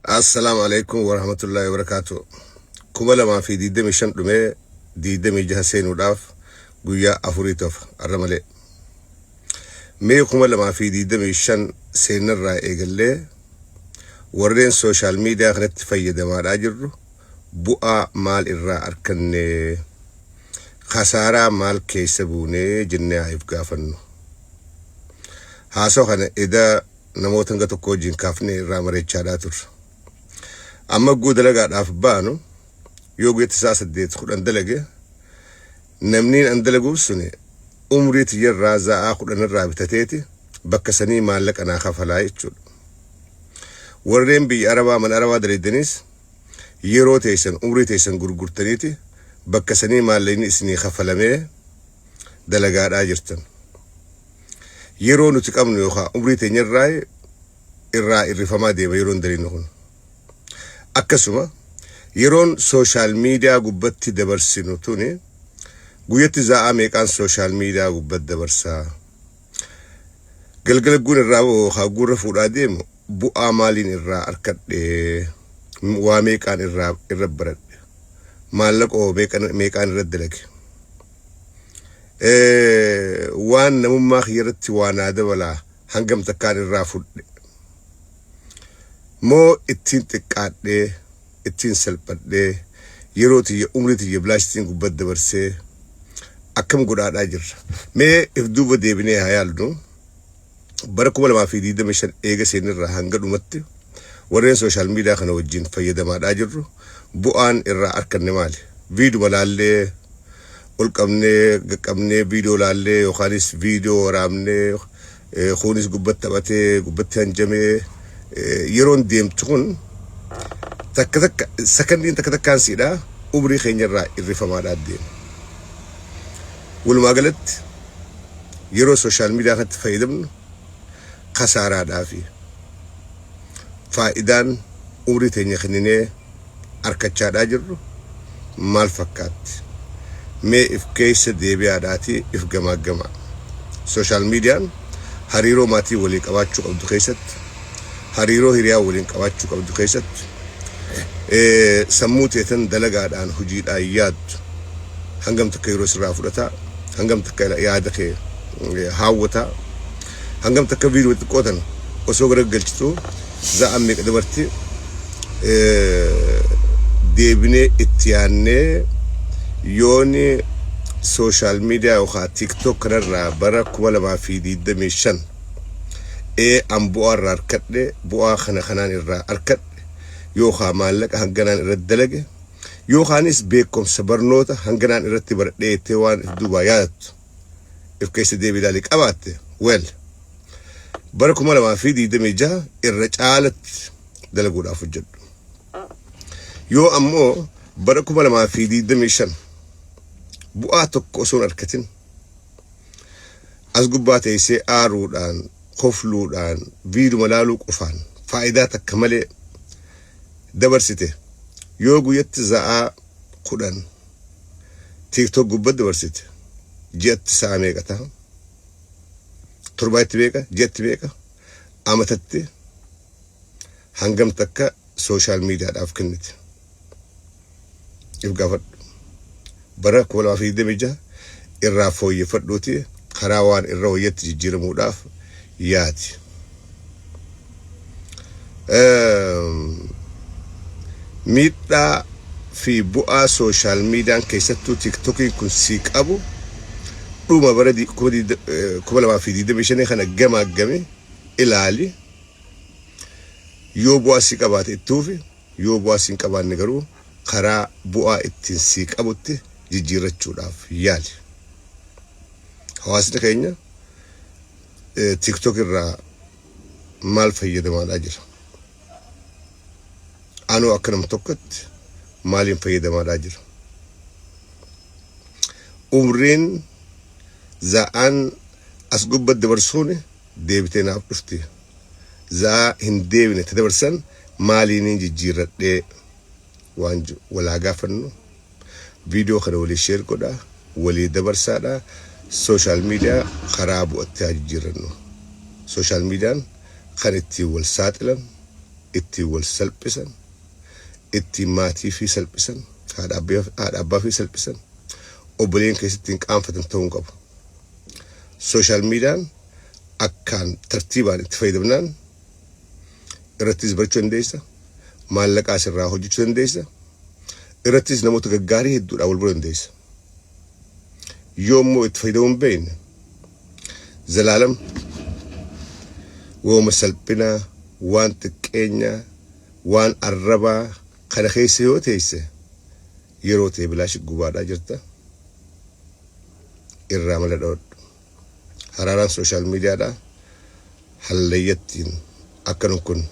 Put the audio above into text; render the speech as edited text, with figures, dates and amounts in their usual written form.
Assalaamu alaikum warahmatullaahi wabarakaatu. 2025 dhumee 26 seenuudhaaf guyyaa afurii tofa arra malee. Mee 2025 seenarraa eegallee warreen social media kanatti fayyadamaadhaa jirru bu'aa maal irraa arkanne, kasaaraa maal keessa buunee jennee haa if gaafannu. Haasawa kana eda namoota hanga tokko wajjin kaafnee irraa mareechaadhaa turre. Amma guu dalagaadhaaf baanu yoo guyyatti sa'a 8 10 dalage, namniin an dalaguuf suni umrii tiyyarraa za'aa 10 irraa bitateeti bakka sanii maallaqa naa kafalaa jechuudha. Warreen biyya Arabaa mana Arabaa dalaydaniis yeroo teessan umrii teessan gurgurtaniiti bakka sanii maallaqni isinii kafalamee dalagaadhaa jirtan. Yeroo nuti qabnu yookaan umrii teenya irraa irraa irrifamaa deema yeroon daliinu kun. Akkasuma yeroon social media gubbatti dabarsinu tuni, guyyatti za'aa meeqaan social media gubbatti dabarsaa? Galgala guun irraa yookaan guurra fuudhaa deemu bu'aa maaliin irraa arkadhe? Waa meeqaan irraa irra baradhe? Maallaqa hoo meeqaan irra dalage? Waan namummaa kiyya irratti waa naa dabalaa hangam takkaan irraa fudhe? Moo ittiin xiqqaadhee, ittiin salphadhee, yeroo tiyya, umrii tiyya bilaashtiin gubbatti dabarsee akkam godhaadhaa jirra? Mee if duuba deebinee haa yaallu. Bara 2025 eega seenirraa hanga dhumatti warreen social media kana wajjin fayyadamaadhaa jirru bu'aan irraa arkanne maali? Viiduma laallee ol qabnee qaqqabnee, viidiyoo laallee yookaanis viidiyoo waraabnee, kunis gubbatti taphatee gubbatti hanjamee, yeroon deemtu kun takka takka sakandiin takka takkaan siidha umrii keenya irraa irrifamaadhaa deema. Walumaa galatti yeroo social media kanatti fayyadamnu kasaaraadhaa fi faayidaan umrii teenya kenninee arkachaadhaa jirru maal fakkaatti? Mee if keessa deebi'aadhaatii if gamaaggamaa. Social mediaan hariiroo maatii walii qabaachuu qabdu keessatti, hariiroo hiriyaa waliin qabaachuu qabdu keessatti, sammuu teetan dalagaadhaan hojiidhaan yaaddu hangam takka yeroo sirraa fudhataa, hangam takka yaada kee haawwataa, hangam takka viidiyoo xiqqoo tana osoo garagalchitu za'an meeqa dabarti? Deebinee itti yaannee, yooni social media yookaan TikTok kanarraa bara 2025 an bu'aa irraa arkadhe, bu'aa kana kanaan irraa arkadhe, yookaan maallaqa hanganaan irratti dalage, yookaanis beekumsa barnoota hanganaan irratti baradhee jettee waan if duubaa yaadattu if keessa deebii ilaalii qabaatte, well, bara 2026 irra caalatti dalaguudhaaf hojjedhu. Yoo ammoo bara 2025 bu'aa tokko osoo hin argatin as gubbaa teessee aaruudhaan, kofluudhaan, viiduma laaluu qofaan faayidaa takka malee dabarsite, yoo guyyatti za'aa 10 TikTok gubbatti dabarsite, ji'atti sa'a meeqa ta'a? Torbaatti meeqa? Ji'atti meeqa? Amatatti hangam takka social mediadhaaf kennite? If gaafadhu. Bara 2026 irraa fooyyeffadhuuti karaa waan irra wayyatti jijjiiramuudhaaf yaadi. Miidhaa fi bu'aa social mediaan, keessattuu TikTokiin kun sii qabu, dhuma bara 2025 kana gamaaggame ilaali. Yoo bu'aa sii qabaate ittuufi, yoo bu'aa siin qabaanne garuu karaa bu'aa ittiin sii qabutti jijjiirrachuudhaaf yaali. Hawaasni keenya TikTok irraa maal fayyadamaadhaa jira? Anoo akka nam tokkotti maaliin fayyadamaadhaa jira? Umriin za'aan as gubbatti dabarsuun deebitee naaf dhufti. Za'aa hin deebine ta dabarsan maaliiniin jijjiirradhee waan walaa gaafannu. Viidiyoo kana walii share godhaa, walii dabarsaadha. Social media karaa bu'atti haa jijjiirrannu. Social mediaan kan ittiin wal saaxilan Ittiin wal salphisan, ittiin maatii fi salphisan, haadha abbaa fi salphisan, obboleen keessatti ittiin qaanfatan ta'uu hin qabu. Social mediaan akkaan tartiibaan itti fayyadamnaan irrattis barachuu dandeessa, maallaqaa asirraa hojjechuu dandeessa, irrattis namoota gaggaarii hedduudhaan wal baruu dandeessa. Yoo immoo itti fayyadamuu hin beekne, zalaalam wooma salphinaa, waan xiqqeenyaa, waan arrabaa kana keessa yoo teesse, yeroo ta'e bilaashi gubaadhaa jirta. Irraa mala dhoodhu. Haraaraan social mediadhaa hallayyattiin akka nun kunne.